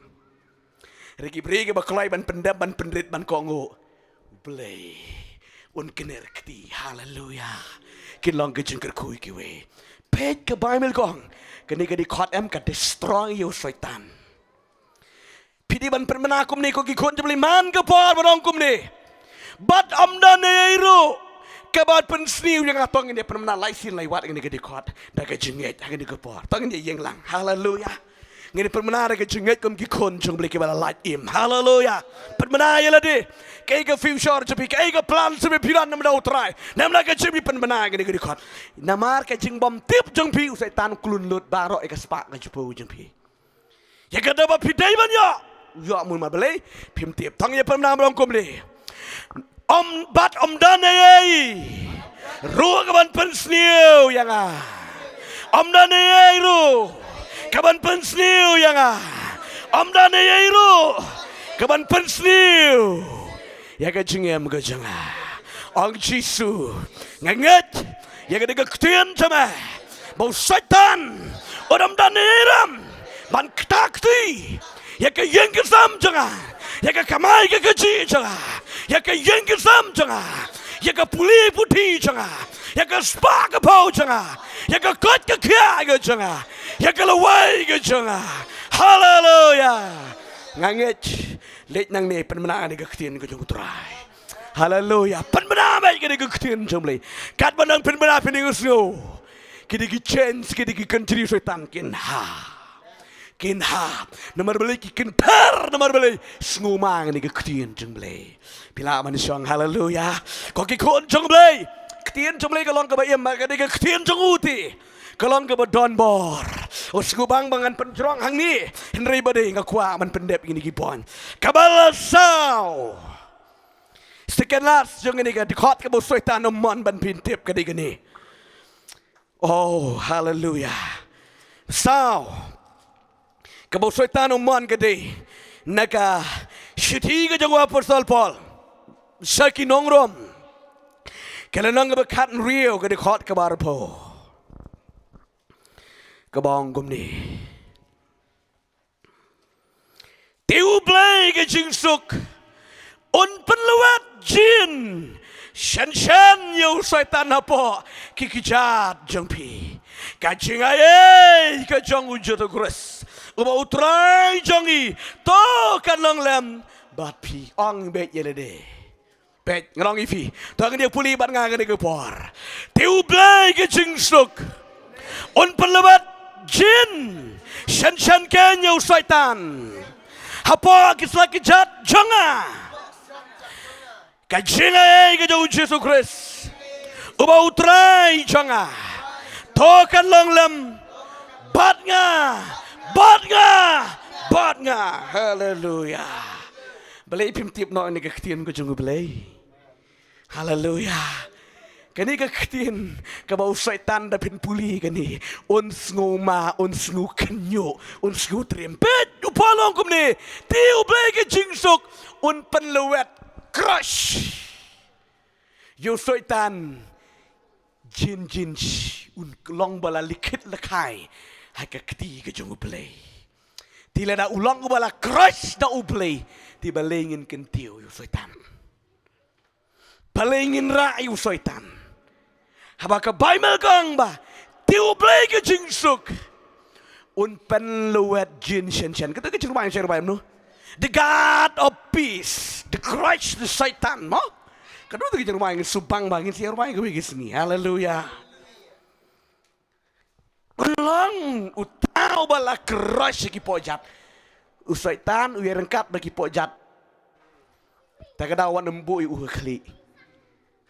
Hynrei ki briew kiba kloi ban pyndep, ban pynrit, ban kohnguh, U Blei un kner kti. Haleluya. Kin long ka jingkyrkhu ïa kiwei. Peit ka Baibl ka ong, kane ka dkhot em ka destroy ïa u Soitan. Phi dei ban pynbna kumne ko ki khun jong U Blei, man ka por ban ong kumne. Bad ym don ei ei ruh kaban pynsniew ïa nga. To ngin ïa pynbna lai sien lai wat ïa kane ka dkhot da ka jingngeit ha kane ka por. To ngin ïa ïeng lang. Haleluya. Ngin ïa pynbna da ka jingngeit kum ki khun jong U Blei kiba la lait im. Haleluya. Pynbna ïa lade. Kaei ka future jong phi, kaei ka plan jong phi, phi don na bynta U Trai, na bynta ka jingim, pynbna ïa kane ka dkhot. Namar ka jingbymtip jong phi, u Soitan u klun lut baroh ïa ka spah ka jingpyrkhat jong phi. Ïa kata ba phi dei ban ïoh, u ïoh mut, namar balei? Phim tip. To ngin ïa pynbna ban ong kumne. Ym, bad ym don ei ei ruh kaban pynsniew ïa nga. Ym don ei ei ruh kaban pynsniew ïa nga. Ym don ei ei ruh kaban pynsniew ïa ka jingim ka jong nga. Ong Jisu, nga ngeit ïa kane ka ktien jong me ba u Soitan un ym don ei ei ruh ban ktah kti ïa ka ïing ka sem jong nga, ïa ka kamai ka kajih jong nga, ïa ka ïing ka sem jong nga, ïa ka pule puthi jong nga, ïa ka spah ka phew jong nga, ïa ka koit ka khiah ka jong nga, ïa ka lawei ka jong nga. Haleluya. Nga ngeit. Leit nangne, pynbna ïa kane ka ktien ka jong U Trai. Haleluya. Pynbna beit ïa kane ka ktien jong U Blei. Katba nang pynbna, pynbna, sngew. Kine ki chains, kine ki kynjri Soitan kin hap. Kin hap. Namar balei? Ki kynthar, namar balei? Sngewma ïa kane ka ktien jong U Blei. Phi lah ban shong. Haleluya. Ko ki khun jong U Blei, ktien jong U Blei ka long kaba im, ka dei ka ktien jong u te ka long kaba don bor. U sngewbang ba ngan pynjrong hangne, hynrei ba dei nga kwah ban pyndep ïa kine ki point. Kaba la saw. Second last jong kane ka dkhot kaba u Soitan u mon ban pyntip ka dei kane. Oh, haleluya. Saw, kaba u Soitan u mon ka dei na ka shithi ka jong u Apostol Paul sha ki nong Rom, ka lynnong kaba khathynriew, ka dkhot kaba arphew, kaba ong kumne: Te U Blei ka jingsuk un pynlwet jin shen shen ïa u Soitan hapoh ki kjat jong phi. Ka jingai ei ka jong U Jisu Khrist uba U Trai jong ngi, to kan long lem bad phi. Ong beit ïa lade. Peit, ngan ong ïa phi. To ngin ïa pule bad nga kane ka por. Te U Blei ka jingsuk un pynlwet jin shen shen kein ïa u Soitan hapoh ki sla ki kjat jong nga. Ka jingai ei ka jong U Jisu Khrist uba U Trai jong nga, to kan long lem bad nga, bad nga, bad nga. Haleluya. Balei phim tip noh ïa kane ka ktien ka jong U Blei? Haleluya. Kane ka ktien kaba u Soitan, da phin pule kane, un sngew ma, un sngew khynñiuh, un sngew triem. Peit, u Paul u ong kumne: Te U Blei ka jingsuk un pynlwet, crush, ïa u Soitan jin jin, un long ba la likhit lkhai ha ka kti ka jong U Blei. Te lada u long uba la crush da U Blei, te balei ngin kyntiew ïa u Soitan? Balei ngin rah ïa u Soitan? Haba ka Baibl ka ong ba te U Blei ka jingsuk un pynlwet jin shen shen. Kata ka jingrwai shen rwai mo? The God of peace, the crush the Satan, mo? Kata ka jingrwai ngin shu bang ba ngin shu rwai kawei ka sngi. Haleluya. Long uta uba la crush ïa ki pokjat. U Soitan u ïaryngkat bad ki pokjat. Ta ka daw wat nym buh ïa u ha khlieh.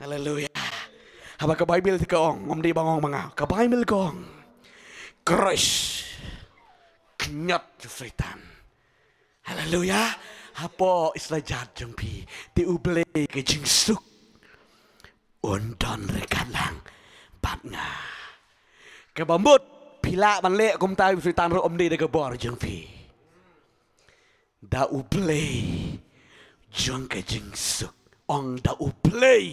Haleluya. Haba ka Baibl te ka ong, ym dei ba nga ong ma nga. Ka Baibl ka ong, crush, kynjat u Soitan. Haleluya. Hapoh ki sla kjat jong phi, te U Blei ka jingsuk un don ryngkat lang bad nga. Kaba mut phi lah ban leh kumta ïa u Soitan ruh, ym dei da ka bor jong phi. Da U Blei jong ka jingsuk. Ong, da U Blei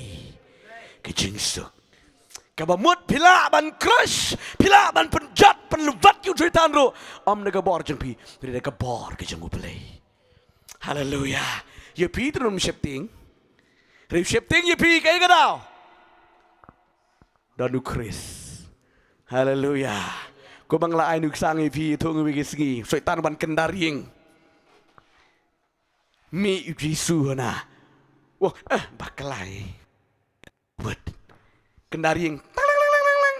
ka jingsuk. Kaba mut phi lah ban crush, phi lah ban pynjot, pynlwet ïa u Soitan ruh, ym da ka bor jong phi, hynrei da ka bor ka jong U Blei. Haleluya. Ïa phi te ym sheptieng. Hynrei u sheptieng ïa phi kaei ka daw? Don U Khrist. Haleluya. Kumba nga la ai nuksa ïa phi, to ngin ïa sngi, Soitan ban kyndarieng. Mih U Jisu hana. Wah, eh, bakla. Wat. Kyndarieng. Tang, tang, tang, tang, tang.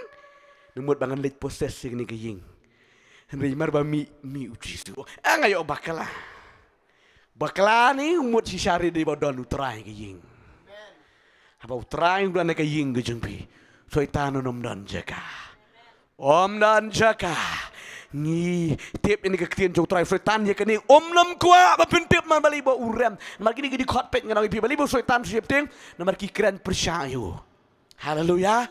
Nang mut ba ngan leit possess ïa kane ka ïing. Hynrei mar ba mih, mih U Jisu. Wah, eh, nga ïoh bakla. Bakla ne u mut shisha re dei ba don U Trai ha ka ïing. Haba U Trai u don ha ka ïing ka jong phi, Soitan un ym don jaka. Ym don jaka. Ngi tip ïa kane ka ktien jong U Trai, Soitan ïa kane um nym kwah ba phin tip man balei ba u rem. Namar kine ki dkhot peit ngan ong ïa phi balei ba Soitan u sheptieng, namar ki kren pyrshah ïa u. Haleluya.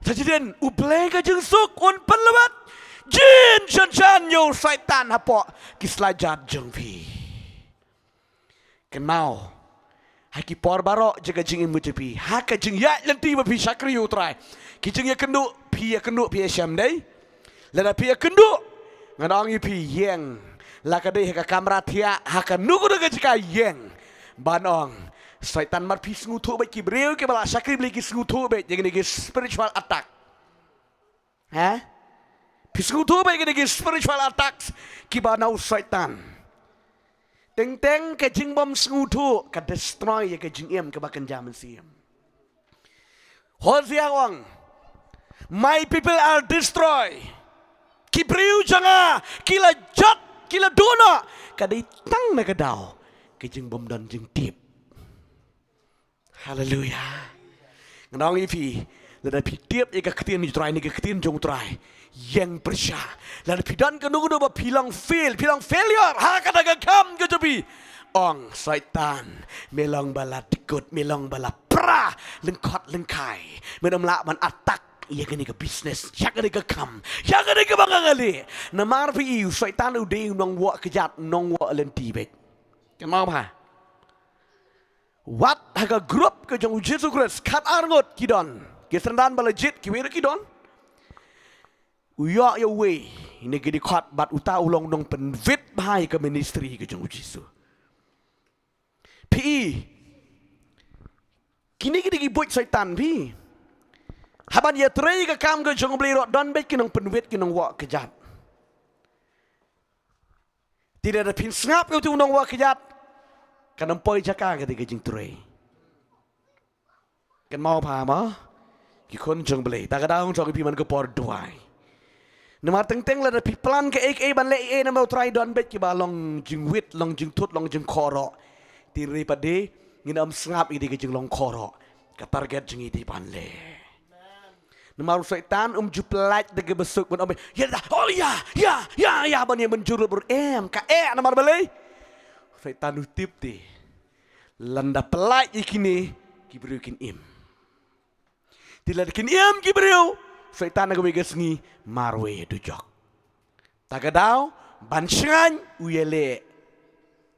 Sa shisien, U Blei ka jingsuk un pynlwet jin shen shen ïa u Soitan hapoh ki sla kjat jong phi. Kynmaw, ha ki por baroh jong ka jingim ka jong phi, ha ka jingïaid lynti ba phi shakri ïa U Trai, ki jingïakynduh, phi ïakynduh, phi ïashem, dei? Lada phi ïakynduh, ngan ong ïa phi, ïeng. La ka dei ha ka kamra thiah, ha kano kano ka jaka, ïeng. Ban ong, Soitan, mar phi sngewthuh beit, ki briew kiba la shakri Blei ki sngewthuh beit ïa kine ki spiritual attack. Ha? Phi sngewthuh beit ïa kine ki spiritual attacks kiba na u Soitan. Teng teng ka jingbym sngewthuh ka destroy ïa ka jingim kaba kynja mynsiem. Hosea u ong, "My people are destroyed." Ki briew jong nga ki la jot, ki la duh noh, ka dei tang na ka daw ka jingbym don jingtip. Haleluya. Ngan ong ïa phi, lada phi tip ïa ka ktien U Trai ne ka ktien jong U Trai, ïeng pyrshah. Lada phi don kano kano ba phi long fail, phi long failure ha kata ka kam ka jong phi, ong, Soitan, me long ba la dkut, me long ba la pra lyngkhot lyngkhai. Men ym lah ban attack ïa kane ka business, ïa kane ka kam, ïa kane kaba nga nga leh. Namar phi i, u Soitan u dei u nongwah kjat, nongwah lynti beit. Kynmaw bha. Wat ha ka grup ka jong u Jisu Khrist, khatar ngut ki don. Ki synran ba la jied, kiwei ruh ki don. U ïoh ïa uwei na ki dkhot bad uta u long nongpynwit bha ïa ka ministry ka jong u Jisu. Phi i, kine ki dei ki buit Soitan phi. Haba ïatrei ka kam ka jong u Blei ruh don beit ki nongpynwit, ki nongwah kjat. Te lada phin sngap ïa utu u nongwah kjat, kan ym poi jaka kata ka jingtrei. Kynmaw bha mo, ki khun jong u Blei, ta ka daw nga ong ïa phi man ka por duwai. Namar teng teng lada phi plan kaei kaei ban leh ei ei namar u Trai, don beit kiba long jingwit, long jingthut, long jingkhohroh. Te hynrei pat de ngin ym sngap ïa ka jinglong khohroh, ka target jong ngi dei ban leh. Namar u Soitan um ju pyllait da kaba suk ban ong, ïa da, oh ïa, ïa, ïa, ïa, ban ïa mynjur bad em, ka eh, namar balei? U Soitan u tip te lada pyllait ïa kine, ki briew kin im. Te lada kin im ki briew, u Soitan ha kawei ka sngi marwei dujok. Ta ka daw ban shngaiñ, u ïaleh.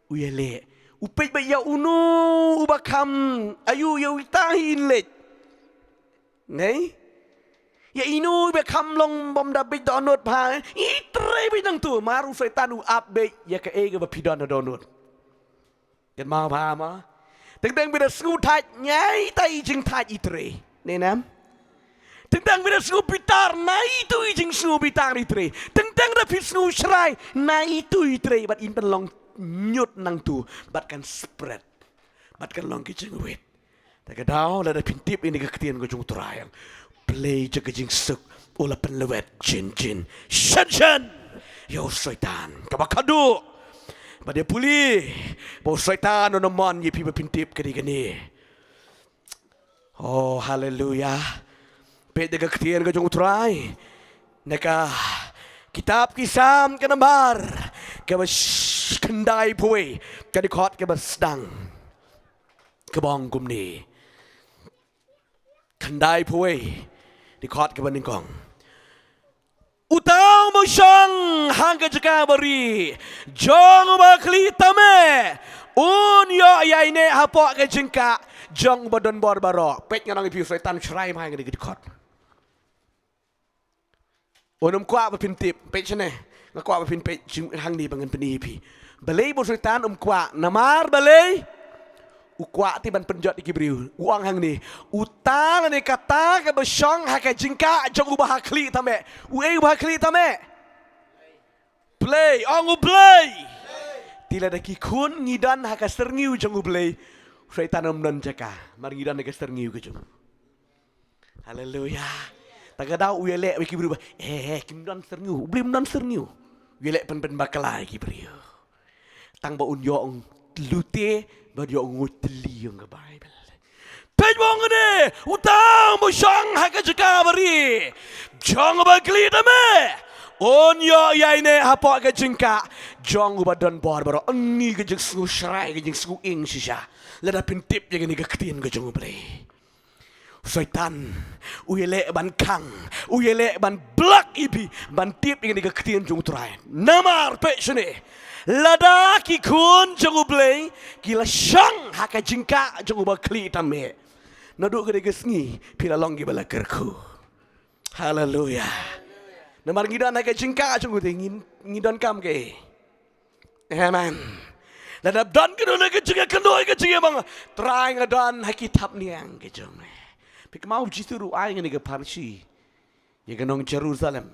U ïaleh. U peit ba ïa uno uba kham, aïu ïa uta hi in leit. Ngi? Ïa ino uba kham long bym da beit dohnud bha. I trei beit nangtu, namar u Soitan u ap beit ïa kaei kaba phi don ha dohnud. Kynmaw bha mo. Teng teng phi da sngew thait, nai ita i jingthait i trei. Ne nam? Teng teng phi da sngew bitar, nai itu i jingsngew bitar i trei. Teng teng da phi sngew shrai, nai itu i trei, bad in pynlong ñiut nangtu, bad kan spread, bad kan long ki jingwit. Ta ka daw lada phin tip ïa kane ka ktien ka jong u Trai, Blei jong ka jingsuk u la pynlwet jin jin shen shen ïa u Soitan kaba khadduh. Bad ïa pule ba u Soitan un ym mon ïa phi ba phin tip kane kane. Oh, haleluya. Peit da ka ktien ka jong u Trai na ka kitab ki Salm ka nambar kaba sh-, khyndai phew wei, ka dkhot kaba sdang. Kaba ong kumne. Khyndai phew wei, dkhot kaba nyngkong. Uta uba shong ha ka jaka barieh jong uba khlieh tymmen, un ïoh ïaineh hapoh ka jingkah jong uba donbor baroh. Peit, ngan ong ïa phi, u Soitan u shrai bha ïa kane ka dkhot. Un ym kwah ba phin tip, peit shane. Nga kwah ba phin peit jing hangne ba ngan pyni ïa phi. Balei ba u Soitan um kwah, namar balei? U kwah te ban pynjot ïa ki briew. U ong hangne, uta lane kata kaba shong ha ka jingkah jong uba ha khlieh tymmen. Uei uba ha khlieh tymmen? Blei, ong U Blei. Te lada ki khun ngi don ha ka syrngiew jong U Blei, u Soitan um don jaka, namar ngi don ha ka syrngiew ka jong u. Haleluya. Ta ka daw u ïaleh ïa ki briew ba, eh, eh, kim don syrngiew, U Blei um don syrngiew. U ïaleh pynbakla ïa ki briew. Tang ba un ïoh ong lute, ba ïoh ong tylli, ong ka Baibl. Peit ba ong ne, uta uba shong ha ka jaka barieh jong uba khlieh tymmen, un ïoh ïaineh hapoh ka jingkah jong uba donbor baroh. Ynda ka jingsngew shrai, ka jingsngew ïeng shisha lada phin tip ïa kane ka ktien ka jong U Blei. U Soitan u ïaleh ban khang, u ïaleh ban block ïa phi ban tip ïa kane ka ktien jong U Trai. Namar peit shane, lada ki khun jong U Blei ki la shong ha ka jingkah jong uba khlieh tymmen, naduh kane ka sngi phi la long kiba la kyrkhu. Haleluya. Namar ngi don ha ka jingkah jong U Blei, ngi, ngi donkam kaei? Amen. Lada don kano kano ka jingïakynduh, ka jingïamang, Trai, nga don ha ki thapniang ka jong me. Phi kynmaw, U Jisu ruh u ai ïa kane ka pharshi ïa ka nong Jerusalem.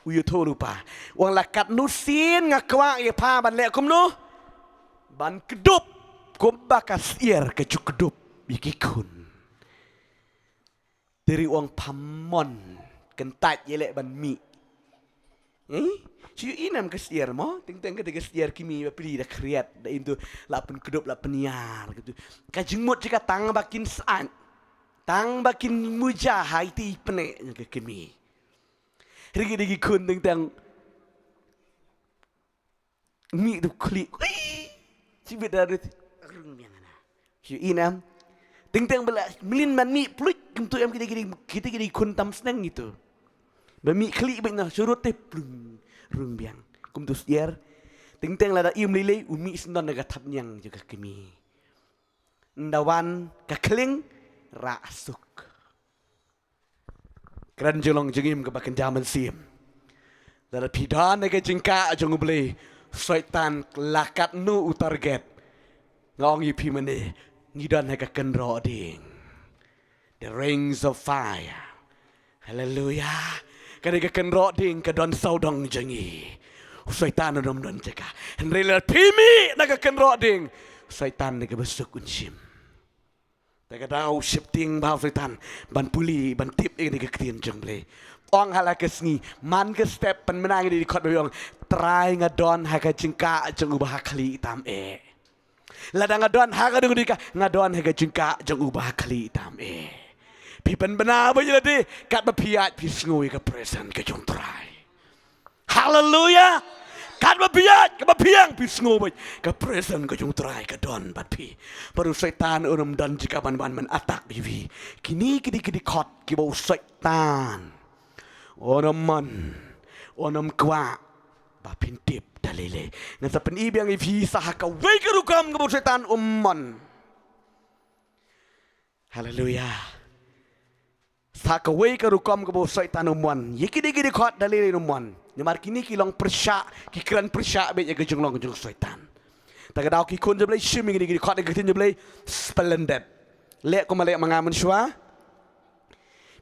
U ïathuh lypa, u ong, la katno sien nga kwah ïa pha ban leh kumno? Ban kdup kumba ka syiar ka ju kdup ïa ki khun. Te ruh u ong, pham mon kyntait ïaleh ban mih. Eh? Shu ïohi ne em ka syiar mo? Teng teng kata ka syiar ki mih ba pli da khriat, da im tu la pynkdup, la pynïar katu. Ka jingmut jong ka tang ba kin sat, tang ba kin muja ha iti i pyneh jong ka kmie. Hynrei ki dei ki khun teng teng mih dup khlieh. Ui! Sibit da rit. Rung biang ana. Shu ïohi ne em? Teng teng ba la mlien ban mih, pluit kumtu em kita kita kita khun tam sneng itu. Ba mih khlieh bad na surut te plung rung biang. Kumtu syiar. Teng teng lada im lei lei u mih sndon na ka thapniang jong ka kmie. Nda wan ka khlieng rah suk. Kren jong long jong im kaba kynja mynsiem. Lada phi don ha ka jingkah jong U Blei, Soitan la katno u target. Nga ong ïa phi mynne, ngi don ha ka kynroh ding. The rings of fire. Haleluya. Kane ka kynroh ding ka don sawdong jong ngi. U Soitan un ym don jaka. Hynrei lada phi mih na ka kynroh ding, Soitan na kaba suk un shim. Te ka daw sheptieng bha u Soitan ban pule, ban tip ïa kane ka ktien jong U Blei. Ong ha la ka sngi, man ka step, pynbna ïa kane ka dkhot ba ong, Trai nga don ha ka jingkah jong uba ha khlieh tam eh. Lada nga don ha ka dungdika, nga don ha ka jingkah jong uba ha khlieh tam eh. Phi pynbna ba ïa lade, katba phi ïaid phi sngew ïa ka presence ka jong U Trai. Haleluya. Katba phi ïaid, katba phi ïeng phi sngew beit ka presence ka jong U Trai ka don bad phi. Bad u Soitan un ym don jaka ban ban ban attack ïa phi. Kine ki dei ki dkhot kiba u Soitan un ym mon, un ym kwah ba phin tip da lei lei. Ngan sa pyni biang ïa phi sa ha kawei ka rukom kaba u Soitan um mon. Haleluya. Sa kawei ka rukom kaba u Soitan um mon. Ïa ki dei ki dkhot da lei lei um mon. Namar kine ki long pyrshah, ki kren pyrshah beit ïa ka jinglong jong u Soitan. Te ka daw ki khun jong U Blei, shim ïa kine ki dkhot ïa ka ktien jong U Blei, splendid. Leh kumba leh ma nga mynshuwa.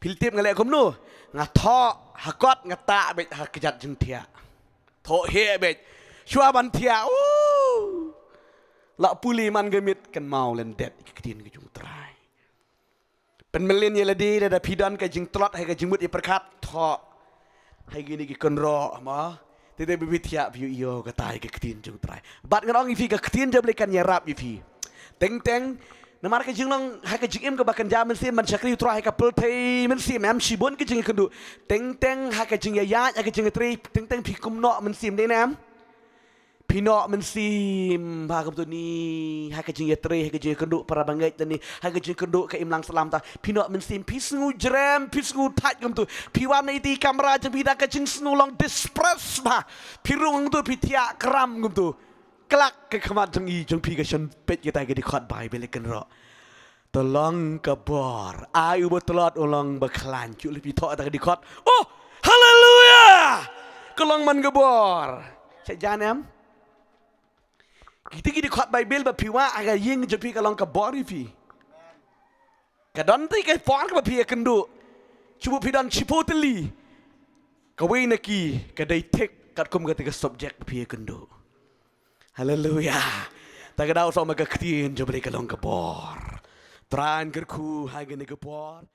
Phi la tip nga leh kumno? Nga thoh ha kot, nga tah beit ha kjat jingthiah. Thoh heh beit. Shuwa ban thiah. Uh. La pule man ka miet, kynmaw lyndet ïa ka ktien ka jong U Trai. Pynmlien ïa lade, lada phi don ka jingtlot ha ka jingmut ïa pyrkhat, thoh ha kine ki kynroh, mo. Te te ba phi thiah phi ïoh ïoh katai ka ktien jong U Trai. Bad ngan ong ïa phi, ka ktien jong U Blei kan ïarap ïa phi. Teng teng, namar ka jinglong ha ka jingim kaba kynja mynsiem ban shakri U Trai ha ka pyrthei mynsiem, em, shibun ka jingïakynduh. Teng teng ha ka jingïaid, ha ka jingïatrei, teng teng phi kum noh mynsiem, dei ne em? Phi noh mynsiem, ha ka bynta ni, ha ka jingïatrei, ha ka jingïakynduh para bangeit lane ha ka jingkynduh ka imlang sahlang ta. Phi noh mynsiem, phi sngew jrem, phi sngew thait kumtu. Phi wan na iti kamra jong phi da ka jingsngew long depressed bha. Phi rung kumtu, phi thiah kram kumtu. Khlak ka khmat jong i jong phi ka shon peit kita ki dkhot Baibl kynroh. To long ka bor. Ai uba tlot u long ba khlaiñ. Shu leh phi thoh kata ka dkhot. Oh, haleluya! Ka long man ka bor. Sa jan em? Kita ki dkhot Baibl ba phi wah ha ka ïing jong phi ka long ka bor ïa phi. Ka don te ka por kaba phi ïakynduh. Shu buh phi don shiphew tylli. Kawei na ki ka dei thik katkum kata ka subject ba phi ïakynduh. Haleluya. Ta ka daw song ma ka ktien jong U Blei ka long ka bor. Trai un kyrkhu ha kane ka por.